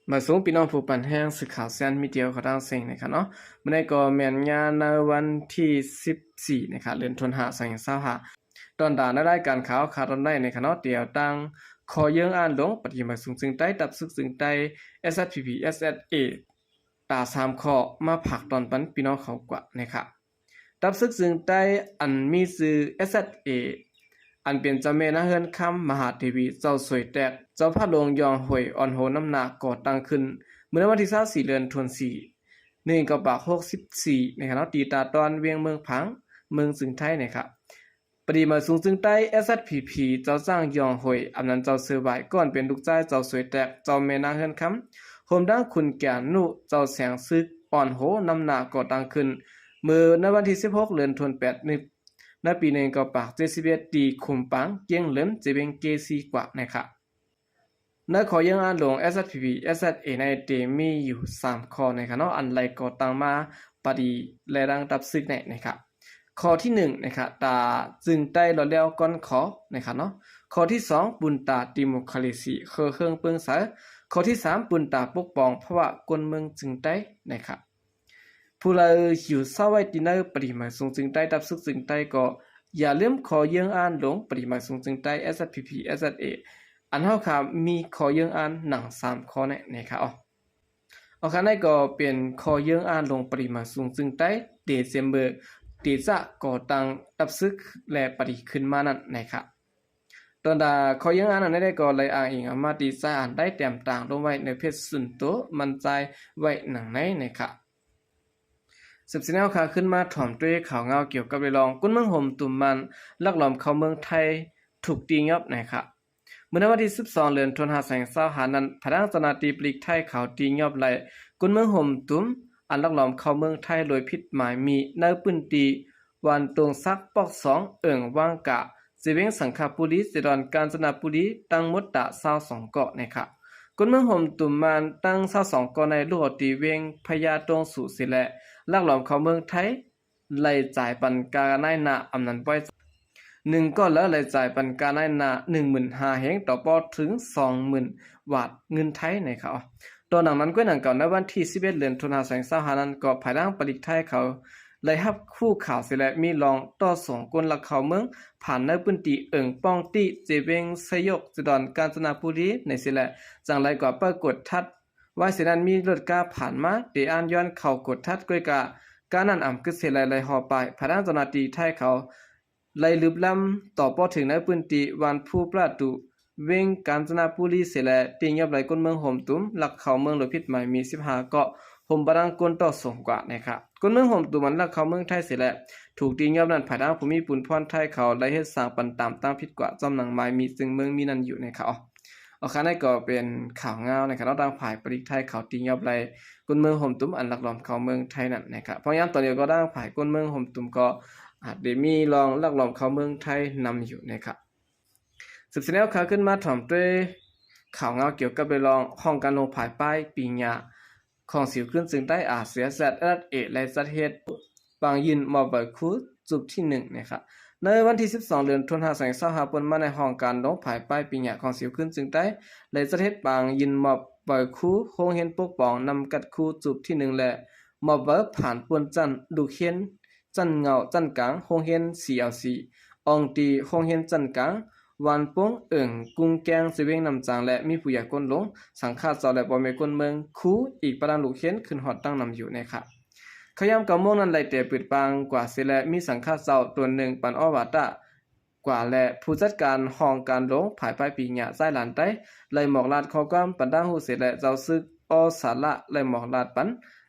ມາສູງພີ່ນ້ອງຜູ້ປັນແຮງສື່ຂ່າວແຊນມີເດຍຂອງທາງເສັງນະຄະເນາະ. ມື້ນີ້ກໍແມ່ນຍາມໃນວັນທີສິບສີ່ນະຄະ ເດືອນທັນວາ ສອງພັນຊາວຫ້າ ຕອນຕາໃນລາຍການຂ່າວ ຂ່າວຕອນໃນນະຄະເນາະ ດຽວຕັ້ງຂໍ້ເຍີງອານລົງປະຕິມາສຸງຈຶ່ງໃຕ້ ຕັບຊຶກຈຶ່ງໃຕ້ SSPP SSA ຕາສາມຂໍ້ມາຝາກຕອນປັນພີ່ນ້ອງເຂົາກວ່ານະຄະ. ຕັບຊຶກຈຶ່ງໃຕ້ອັນມີຊື່ SSA ອັນເປັນເຈົ້າແມ່ນາງເຮືອນຄຳ ມະຫາເທວີ ເຈົ້າສວຍແຕກ ເຈົ້າພາດຫຼົງຢອງໂຫຍ ອ່ອນໂຫນຳໜ້າກໍ່ຕັ້ງຂຶ້ນ ເມື່ອໃນວັນທີຊາວສີ່ ເດືອນທັນວາ ໜຶ່ງເກົ້າແປດຫົກສິບສີ່ນະຄະເນາະ ທີ່ຕາດອນ ວຽງເມືອງຜາງ ເມືອງຈຶ່ງໄທນະຄະ. ປະຕິມາສຸງຈຶ່ງໃຕ້ SSPP ເຈົ້າຈ້າງຢອງໂຫຍ ອຳນານເຈົ້າເຊີຫວາຍ ກ່ອນເປັນລູກຊາຍເຈົ້າສວຍແຕກ ເຈົ້າແມ່ນາງເຮືອນຄຳ ໂຮມທັງຂຸນແກ່ນນຸ ເຈົ້າແສງຊຶກ ອ່ອນໂຫນຳໜ້າກໍ່ຕັ້ງຂຶ້ນ ເມື່ອໃນວັນທີສິບຫົກ ເດືອນທັນວາ ໃນປີໜຶ່ງເກົ້າແປດເຈັດສິບເອັດ ທີ່ຂຸມປາງ ກຽງເຫຼີນ ເຈວຽງເກຊີກວ່ານະຄະ. ໃນຂໍ້ເຍີງອານລົງ SSPP SSA ໃນເຕມີຢູ່ສາມຂໍ້ນະຄະເນາະ ອັນໄລ່ກໍ່ຕັ້ງມາປະຕິແລະດັ່ງຕັບຊຶກໃນນະຄະ. ຂໍ້ທີໜຶ່ງນະຄະ ຕາຈຶ່ງໃຕ້ລອດແລ້ວກ່ອນຂໍນະຄະເນາະ. ຂໍ້ທີສອງ ປຸນຕາດີໂມຄຣາຊີ ເຄີເຄິ່ງເປິງໃສ. ຂໍ້ທີສາມ ປຸນຕາປົກປ້ອງພາວະຄົນເມືອງຈຶ່ງໃຕ້ນະຄະ. ຜູ້ໃດຢູ່ເຊົາໄວ້ທີ່ໃນປະຕິມາສຸງຈຶ່ງໃຕ້ ຕັບຊຶກຈຶ່ງໃຕ້ ກໍຢ່າລືມຂໍ້ເຍີງອານລົງປະຕິມາສຸງຈຶ່ງໃຕ້ SSPP SSA ອັນເຮົາຂ້າມີຂໍ້ເຍີງອານໜັງສາມຂໍ້ແນ່ນະຄະ. ອອກ ອອກຂ້າງໃນກໍເປັນຂໍ້ເຍີງອານລົງປະຕິມາສຸງຈຶ່ງໃຕ້ ເດເຊມເບີ ທີ່ຈະກໍ່ຕັ້ງຕັບຊຶກ ແລະ ປະຕິຂຶ້ນມານັ້ນນະຄະ. ຕອນດາຂໍ້ເຍີງອານອັນໃດກໍໄດ້ອ້າງອີງເອົາມາຕິສາຍອ່ານໄດ້ແຕ້ມຕ່າງລົງໄວ້ໃນເພຈສ່ວນໂຕ ມັນຈ່າຍໄວ້ໜັງໃນນະຄະ. ສືບສຽນເຮົາຂ້າຂຶ້ນມາຖອມດ້ວຍຂ່າວງາວກ່ຽວກັບເລື່ອງຄົນເມືອງໂຮມຕຸມມານລັກລອບເຂົ້າເມືອງໄທຖືກຕີຫຍໍ້ານະຄະ. ເມື່ອໃນວັນທີສິບສອງ ເດືອນທັນວາ ສອງພັນຊາວຫ້ານັ້ນ ພາຍຫຼັງເຈົ້າໜ້າທີ່ປະລິກໄທເຂົາຕີຫຍໍ້າໄລ່ຄົນເມືອງໂຮມຕຸມ ອັນລັກລອບເຂົ້າເມືອງໄທໂດຍຜິດໝາຍມີໃນພື້ນທີ່ ບ້ານຕົງສັກ ປອກສອງ ເອີ່ງວັງກາ ເຊວຽງສັງຂະບູລີ ເຊດອນການຈະນະບູລີ ທັງໝົດຕາຊາວສອງເກາະນະຄະ. ຄົນເມືອງໂຮມຕຸມມານທັງຊາວສອງເກາະໃນ ລຸກອອກຕີວຽງພະຍາຕົງສູເສແລະ ລັກລອບເຂົ້າເມືອງໄທ ໄລ່ຈ່າຍປັນການາຍໜ້າອຳນານໄວ້ ໜຶ່ງເກາະລະໄລ່ຈ່າຍປັນການາຍໜ້າ ໜຶ່ງໝື່ນຫ້າເຮງ ຕໍ່ປອດເຖິງສອງໝື່ນບາດເງິນໄທນະຄະ. ຕໍ່ໜັງນັ້ນກ້ວຍໜັງເກົ່າ ໃນວັນທີສິບເອັດ ເດືອນທັນວາ ສອງພັນຊາວຫ້ານັ້ນ ກໍພາຍຫຼັງປະລິກໄທເຂົາໄດ້ຮັບຮູ້ຂ່າວເສແລະ ມີລອງຕໍ່ສອງຄົນລັກເຂົ້າເມືອງ ຜ່ານໃນພື້ນທີ່ເອີ່ງປ້ອງຕີ ເຊວຽງໄຊຍົກ ເຊດອນການຈະນະບູລີ ໃນເສແລະ ຈັ່ງໄລ່ກວ່າໄປກວດທັດ. ໄວ້ເສຍນັ້ນ ມີລົດກາຜ່ານມາ ເຕອ່ານຍ້ອນເຂົ້າກວດທັດ ກ້ວຍກາການັ້ນອຳກຶດເສແລະ ໄລ່ຫໍ່ປາຍ ພາຍຫຼັງເຈົ້າໜ້າທີ່ໄທເຂົາ ໄລ່ລຶບລຳຕໍ່ປອດເຖິງໃນພື້ນທີ່ ບ້ານພູປະຕູ ວຽງການຈະນະບູລີເສແລະ ຕີຫຍໍ້າໄລ່ຄົນເມືອງໂຮມຕຸມ ລັກເຂົ້າເມືອງໂດຍຜິດໝາຍມີສິບຫ້າເກາະ ໂຮມປະດັງຄົນຕໍ່ສອງກວ່ານະຄະ. ຄົນເມືອງໂຮມຕຸມ ອັນລັກເຂົ້າເມືອງໄທເສແລະ ຖືກຕີຫຍໍ້ານັ້ນ ພາຍຫຼັງຜູ້ມີປຸນພອນໄທເຂົາໄດ້ເຮັດສ້າງປັນຕາມຕັ້ງຜິດກວ່າ ຈ້ອມໜັງໝາຍມີຈຶ່ງເມືອງມີນັ້ນຢູ່ນະຄະ. ອອກຂ້າງໃນກໍເປັນຂ່າວງາວນະຄະເນາະ ທາງຝ່າຍປະລິກໄທເຂົາຕີຫຍໍ້າໄລ່ຄົນເມືອງໂຮມຕຸມ ອັນລັກລອບເຂົ້າເມືອງໄທນັ້ນນະຄະ. ພະຍາຍາມຕອນດຽວກໍທາງຝ່າຍຄົນເມືອງໂຮມຕຸມກໍອາດໄດ້ມີລອງລັກລອບເຂົ້າເມືອງໄທນຳຢູ່ນະຄະ. ສືບສຽນເຮົາຂ້າຂຶ້ນມາຖອມດ້ວຍຂ່າວງາວກ່ຽວກັບເລື່ອງຫ້ອງການຫຼວງຜາຍປ້າຍປີຫຍ້າ ຂອງສິວຂຶ້ນຈຶ່ງໃຕ້ RCSS/SSA ໄດ້ຈັດເຮັດປາງຍື່ນມອບໃບຄູຈຸບທີໜຶ່ງນະຄະ. ໃນວັນທີສິບສອງ ເດືອນທັນວາ ສອງພັນຊາວຫ້າ ເປັນມາໃນຫ້ອງການຫຼວງຜາຍປ້າຍປີຫຍ້າຂອງສິວຂຶ້ນຈຶ່ງໃຕ້ ໄດ້ຈັດເຮັດປາງຍື່ນມອບໃບຄູໂຮງຮຽນປົກປ້ອງນຳກັດຄູຈຸບທີໜຶ່ງ ແລະ ມອບໃບຜ່ານປົ້ນຊັ້ນລູກຮຽນ ຊັ້ນເຫງົ້າ ຊັ້ນກາງ ໂຮງຮຽນ CLC ອ່ອງຕີ ໂຮງຮຽນຊັ້ນກາງ ວານປົງ ເອີ່ງກຸງແກງ ເຊວຽງນ້ຳຈາງ ແລະ ມີຜູ້ໃຫຍ່ຄົນຫຼົງ ສັງຄະເຈົ້າ ແລະ ພໍ່ແມ່ຄົນເມືອງ ຄູ ອີກປະດານລູກຮຽນຂຶ້ນຮອດຕັ້ງນຳຢູ່ນະຄະ. ເຂົ້າຍາມເກົ້າໂມງນັ້ນ ໄດ້ແຕ່ປືດປາງກວ່າເສແລະ ມີສັງຄະເຈົ້າຕົນໜຶ່ງປັນອໍວ່າຕະກວ່າ ແລະ ຜູ້ຈັດການຫ້ອງການຫຼວງຜາຍປ້າຍປີຫຍ້າ ຊາຍຫຼານໃຕ້ ໄດ້ມອກລາດຂໍ້ຄວາມປັນຕ່າງຮູ້ເສແລະ ເຈົ້າຊຶກ ອໍສາລະ ໄດ້ມອກລາດປັນ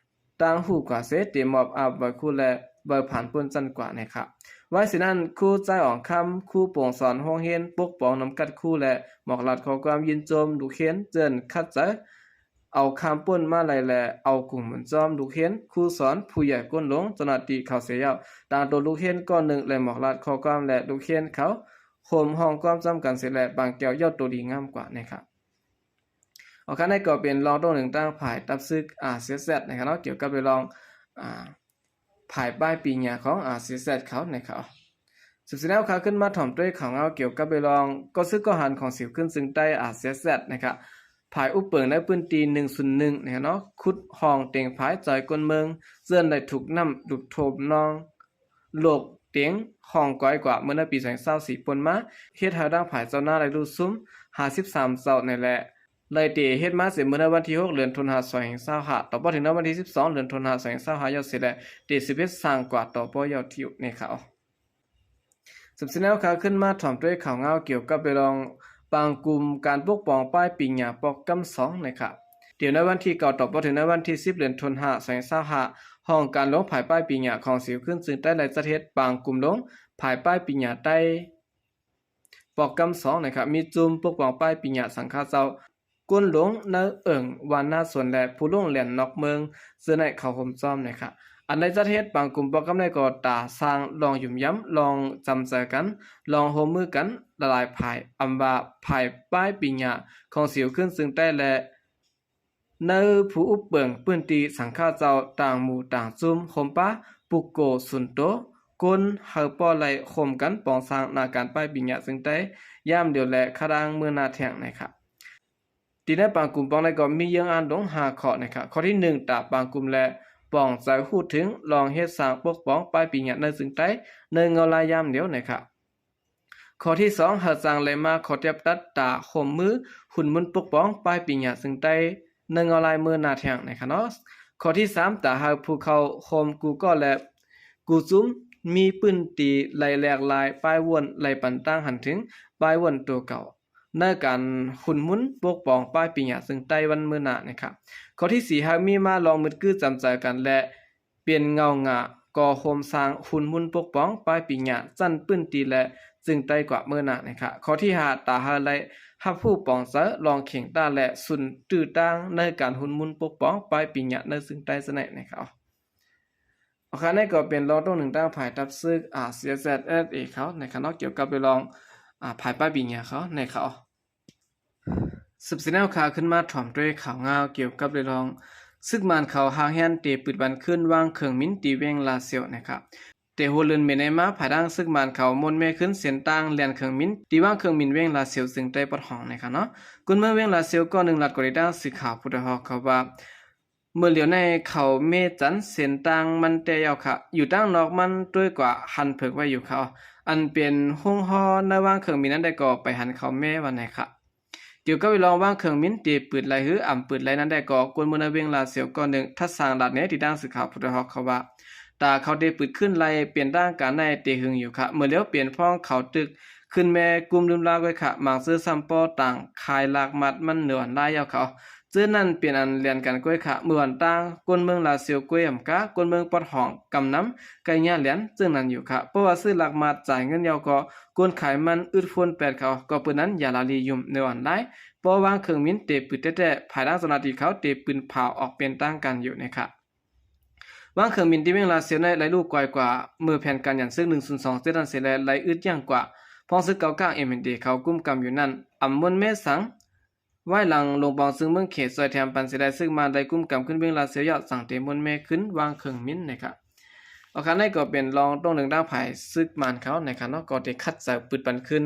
ຕ່າງຮູ້ກວ່າເສ ເຕມອບອາບໃບຄູ ແລະ ໃບຜ່ານປົ້ນຊັ້ນກວ່ານະຄະ. ໄວ້ເສຍນັ້ນ ຄູຈາຍອອງຄຳ ຄູປົງສອນໂຮງຮຽນປົກປ້ອງນຳກັດຄູ ແລະ ມອກລາດຂໍ້ຄວາມຍິນຊົມລູກຮຽນ ເຈີນຂັດໃຈ ເອົາຄຳປົ້ນມາໄລ່ ແລະ ເອົາກຸງໝູນຈອມລູກຮຽນ ຄູສອນ ຜູ້ໃຫຍ່ຄົນຫຼົງ ເຈົ້າໜ້າທີ່ເຂົາເສຍຍາວ ຕ່າງໂຕລູກຮຽນກໍໜຶ່ງ ແລະ ມອກລາດຂໍ້ຄວາມ ແລະ ລູກຮຽນເຂົາໂຮມຮ້ອງຄວາມຈຳກັນເສ ແລະ ບາງແກ້ວເຍົາໂຕດີງາມກວ່ານະຄະ. ອອກຂ້າງໃນກໍເປັນລອງໂຕໜຶ່ງທາງຝ່າຍຕັບຊຶກ RCSS ນະຄະເນາະ ກ່ຽວກັບເລື່ອງ ອາ ຜາຍປ້າຍປີຫຍ້າຂອງ RCSS ເຂົານະຄະ. ສືບສຽນເຮົາຂ້າຂຶ້ນມາຖອມດ້ວຍຂ່າວງາວກ່ຽວກັບເລື່ອງກອງຊຶກກອງທະຫານຂອງສິວຂຶ້ນຈຶ່ງໃຕ້ RCSS ນະຄະ. ພາຍອຸບເປິງໃນພື້ນທີ່ໜຶ່ງສູນໜຶ່ງນີ້ເນາະ ຂຸດຮ່ອງເຕັງພາຍຈອຍກົ້ນເມືອງ ເຊິ່ງໄດ້ຖືກນ້ຳລຸກຖ້ວມນອງ ໂລກເຕັງຮ່ອງກອຍກວ່າເມື່ອໃນປີສອງພັນຊາວສີ່ປົນມາ ເຮັດໃຫ້ທາງພາຍເຈົ້ານາໄດ້ລຸຊຸມຫ້າສິບສາມເຈົ້ານີ້ແຫຼະ ໄດ້ເຕເຮັດມາເສຍເມື່ອໃນວັນທີຫົກ ເດືອນຕຸນຫາ ສອງພັນຊາວຫ້າ ຕໍ່ມາເຖິງໃນວັນທີສິບສອງ ເດືອນຕຸນຫາ ສອງພັນຊາວຫ້າ ຍອດເສຍແລະ ເຕສິບເອັດສ້າງກວ່າຕໍ່ບໍ່ຍອດທິວນີ້ເຂົາ. ສືບສະແນວຂ່າວຂຶ້ນມາ ຖອມດ້ວຍຂ່າວງາວກ່ຽວກັບເລື່ອງ ປາງກຸ່ມການປົກປ້ອງປ້າຍປີຫຍ້າປອກກຳສອງ ນະຄະ. ດຽວໃນວັນທີເກົ້າ ຕໍ່ມາເຖິງໃນວັນທີສິບ ເດືອນຕຸນຫາ ສອງພັນຊາວຫ້າ ຫ້ອງການຫຼວງພາຍປ້າຍປີຫຍ້າຂອງສິວຂຶ້ນເຊິ່ງໃຕ້ ໄດ້ຈັດເຮັດປາງກຸ່ມຫຼວງພາຍປ້າຍປີຫຍ້າໃຕ້ ປອກກຳສອງ ນະຄະ ມີຈຸ່ມປົກປ້ອງປ້າຍປີຫຍ້າສັງຄະເຈົ້າ ກົ້ນຫຼວງ ນາເອີ່ງ ວານນາສວນ ແລະ ຜູ້ລົງແລ່ນນອກເມືອງ ເຊິ່ງໃຫ້ເຂົ້າຮ່ວມຊ້ອມ ນະຄະ. ອັນໄດ້ຈັດເຮັດປາງກຸ່ມປອກກຳໃນກໍຕາສ້າງລອງຫຍຸ່ມຢຳ ລອງຈຳໃຈກັນ ລອງຮ່ວມມືກັນຫຼາຍໆພາຍ ອຳວ່າພາຍປ້າຍປີຫຍ້າຂອງສິວຂຶ້ນເຊິ່ງໃຕ້ ແລະ ໃນຜູ້ອຸບເປິງພື້ນທີ່ສັງຄະເຈົ້າ ຕ່າງໝູ່ຕ່າງຈຸ່ມ ໂຮມປາ ປຸກໂກ ສູນໂຕ ກົ້ນ ເຮົາປ້ອໄລ່ໂຮມກັນປອງສ້າງນາການປ້າຍປີຫຍ້າເຊິ່ງໃຕ້ ຍາມດຽວ ແລະ ຂະດາງເມືອໜ້າແທ່ງ ນະຄະ. ທີ່ໃນປາງກຸ່ມປອງໃນກໍມີເຍື່ອງອ່ານລົງຫ້າຂໍ້ ນະຄະ. ຂໍ້ທີໜຶ່ງ ຕາປາງກຸ່ມ ແລະ ປອງໃຈຮູ້ເຖິງລອງເຮັດສ້າງປົກປ້ອງປ້າຍປີຫຍ້າໃນເຊິ່ງໃຕ້ ໃນເງົາລາຍຍາມດຽວ ນະຄະ. ຂໍ້ທີສອງ ເຮົາຈັ່ງໄດ້ມາຂໍຕຽບຕັດຕາຮ່ວມມືຮຸນໝຸນປົກປ້ອງປ້າຍປີຫຍ້າເຊິ່ງໃຕ້ ໃນເງົາລາຍເມືອໜ້າແທ່ງ ນະຄະເນາະ. ຂໍ້ທີສາມ ຕາເຮົາຜູ້ເຂົ້າຮ່ວມກູ່ກໍ ແລະ ກູ່ຈຸ່ມ ມີພື້ນທີ່ໄລ່ແຫຼກຫຼາຍ ປ້າຍໂຫວ່ນໄລ່ປັນຕ່າງຫັນເຖິງ ປ້າຍໂຫວ່ນໂຕເກົ່າ ໃນການຮຸນໝຸນປົກປ້ອງປ້າຍປີຫຍ້າເຊິ່ງໃຕ້ວັນເມືອໜ້າ ນະຄະ. ຂໍ້ທີສີ່ ເຮົາມີມາລອງມືດກື້ຈຳໃຈກັນ ແລະ ເປັນເງົາງາ ກໍໂຮມສ້າງຮຸນໝຸນປົກປ້ອງປ້າຍປີຫຍ້າຊັ້ນພື້ນທີ່ ແລະ ເຊິ່ງໃຕ້ກວ່າເມືອໜ້າ ນະຄະ. ຂໍ້ທີຫ້າ ຕາເຮົາໄດ້ຮັບຮູ້ປອງໃຈລອງເຄັ່ງຕາ ແລະ ສູນຕື້ຕ່າງໃນການຮຸນໝຸນປົກປ້ອງປ້າຍປີຫຍ້າໃນເຊິ່ງໃຕ້ ຊັ້ນໃດ ນະຄະ. ໂອເຄ ອັນນີ້ກໍເປັນລອງຕົງໜຶ່ງທາງພາຍທັບເສິກ ອາ ຊີເອັສເອັສເອສເອ ເຂົາ ນະຄະເນາະ ກ່ຽວກັບເລື່ອງ ອາ ພາຍປ້າຍປີຫຍ້າເຂົາ ນະຄະ. ສືບສະແນວຂ່າວຂຶ້ນມາ ຖອມດ້ວຍຂ່າວງາວກ່ຽວກັບເລື່ອງ ເລື່ອງ ເຊິ່ງມານເຂົາຫາກແຮ່ນເຕປຶດບັນຄືນວາງເຄື່ອງບິນທີ່ວຽງລາຊຽວ ນະຄະ. ແຕ່ຫົວເດືອນເມໃນມາ ພາຍຫຼັງເຊິ່ງມານເຂົາໂມນແມ່ຄືນເສັ້ນທາງແລ່ນເຄື່ອງບິນທີ່ວາງເຄື່ອງບິນວຽງລາຊຽວ ເຊິ່ງໃຕ້ປອດຫ້ອງ ນະຄະເນາະ. ຄົນເມືອງວຽງລາຊຽວ ກໍໜຶ່ງລັດກໍໄດ້ຕາງສື່ຂ່າວຜູ້ໄດ້ຮອກເຂົາວ່າ ເມື່ອຫຼຽວໃນເຂົາເມຈັນເສັ້ນທາງມັນແຕ່ຍາວຄະ ຢູ່ທາງນອກມັນດ້ວຍກວ່າຫັນເຜິກໄວ້ຢູ່ເຂົາ ອັນເປັນໂຮງຫໍໃນວາງເຄື່ອງບິນນັ້ນໄດ້ກໍໄປຫັນເຂົາແມ່ວ່າໃນຄະ. ກ່ຽວກັບເລື່ອງວາງເຄື່ອງບິນທີ່ປຶດໄລ່ ຫຼື ອຳປຶດໄລ່ນັ້ນໄດ້ກໍ ຄົນເມືອງໃນວຽງລາຊຽວກໍໜຶ່ງ ທັດສາງລາດແນທີ່ຕາງສື່ຂ່າວຜູ້ໄດ້ຮອກເຂົາວ່າ ຕາເຂົາໄດ້ປຶດຂຶ້ນໄລ່ເປັນທາງການໃນແຕ່ຫຶງຢູ່ຄະ ເມື່ອຫຼຽວເປັນພອງເຂົາຕຶກ ຂຶ້ນແມ່ກຸມລືມລາວໄວ້ຄະ ບາງເທື່ອຊ້ຳປໍຕ່າງຂາຍລາກມັດມັນເໜືອອອນລາຍຍາວເຂົາ ເຈີນັ້ນເປັນອັນແລ່ນກັນກ້ວຍຄະ ເມື່ອວັນຕ່າງ ຄົນເມືອງລາຊຽວກ້ວຍອຳກາ ຄົນເມືອງປອດຫ້ອງກຳນຳໄກ່ຍາແລ່ນ ເຊິ່ງນັ້ນຢູ່ຄະ ເພາະວ່າຊື້ລາກມັດຈ່າຍເງິນຍາວກໍ ຄົນຂາຍມັນອຶດຝົນແປດເຂົາ ກໍເປີນນັ້ນຢ່າລາລີຫຍຸ້ມເໜືອອອນລາຍ ເພາະວ່າວາງເຄື່ອງບິນເຕປຶດແທ້ໆ ພາຍຫຼັງເຈົ້າໜ້າທີ່ເຂົາເຕປືນເຜົາອອກເປັນທາງການຢູ່ ນະຄະ. ວາງເຄື່ອງບິນທີ່ວຽງລາຊຽວໃນໄດ້ລຸກກອຍກວ່າ ເມື່ອແຜນການຍານເສິກໜຶ່ງສູນສອງເຈັດນັ້ນເສຍແລ້ວ ໄດ້ອຶດຢັ້ງກວ່າ ພວກເສິກເກົ້າກ້າງ ເອັມເອັນເອ ເຂົາກຸມກຳຢູ່ນັ້ນ ອຳມ່ວນເມສັງ ວາຍຫຼັງຫຼົງປອງເຊິ່ງເມືອງເຂດຊ່ອຍແຖມປັນເສຍແລ້ວ ເສິກມານໄດ້ກຸມກຳຂຶ້ນວຽງລາຊຽວ ຢາກສັງເຕມ່ວນເມຂຶ້ນວາງເຄື່ອງບິນ ນະຄະ. ອອກການໃນກໍເປັນລອງຕົງໜຶ່ງທາງພາຍເສິກມານເຂົາ ນະຄະເນາະ ກໍໄດ້ຂັດໃຈປຶດບັນຄືນ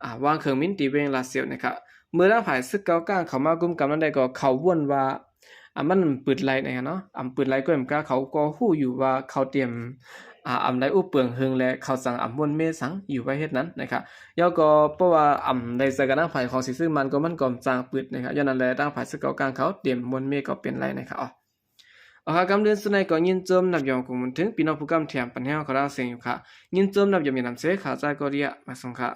ອາ ວາງເຄື່ອງບິນທີ່ວຽງລາຊຽວ ນະຄະ. ເມື່ອທາງພາຍເສິກເກົ້າກ້າງເຂົ້າມາກຸມກຳນັ້ນໄດ້ກໍ ເຂົາວົນວ່າ ອາ ມັນປຶດໄລ່ ນະຄະເນາະ ອຳປຶດໄລ່ກ້ວຍອຳກາ ເຂົາກໍຮູ້ຢູ່ວ່າເຂົາຕຽມ ອາ ອຳໄດ້ອຸບເປິງເຫິງ ແລະ ເຂົາຈັ່ງອຳມ່ວນເມສັງຢູ່ໄວ້ເຮັດນັ້ນ ນະຄະ. ແລ້ວກໍເພາະວ່າອຳໄດ້ໃສ່ກັນນຳພາຍຂອງສີເສິກມານກໍມັນກໍຈ້າງປຶດ ນະຄະ. ຍ້ອນນັ້ນແຫຼະ ທາງພາຍເສິກເກົ້າກ້າງເຂົາຕຽມມ່ວນເມກໍເປັນໄລ່ ນະຄະ. ເອົາ ເອົາ ຄະ ກຳເດີນສຸດໃນກໍຍິນຊົມນັບຢອງກຸງໝູນເຖິງ ພີ່ນ້ອງຜູ້ກຳແຖມປັນແຮງເຮົາຂອງເຮົາເສຍງຢູ່ຄະ. ຍິນຊົມນັບຢອງມີນຳເສຍ ຂ້າຈາຍກໍເດຍ ມາສົ່ງຄະ.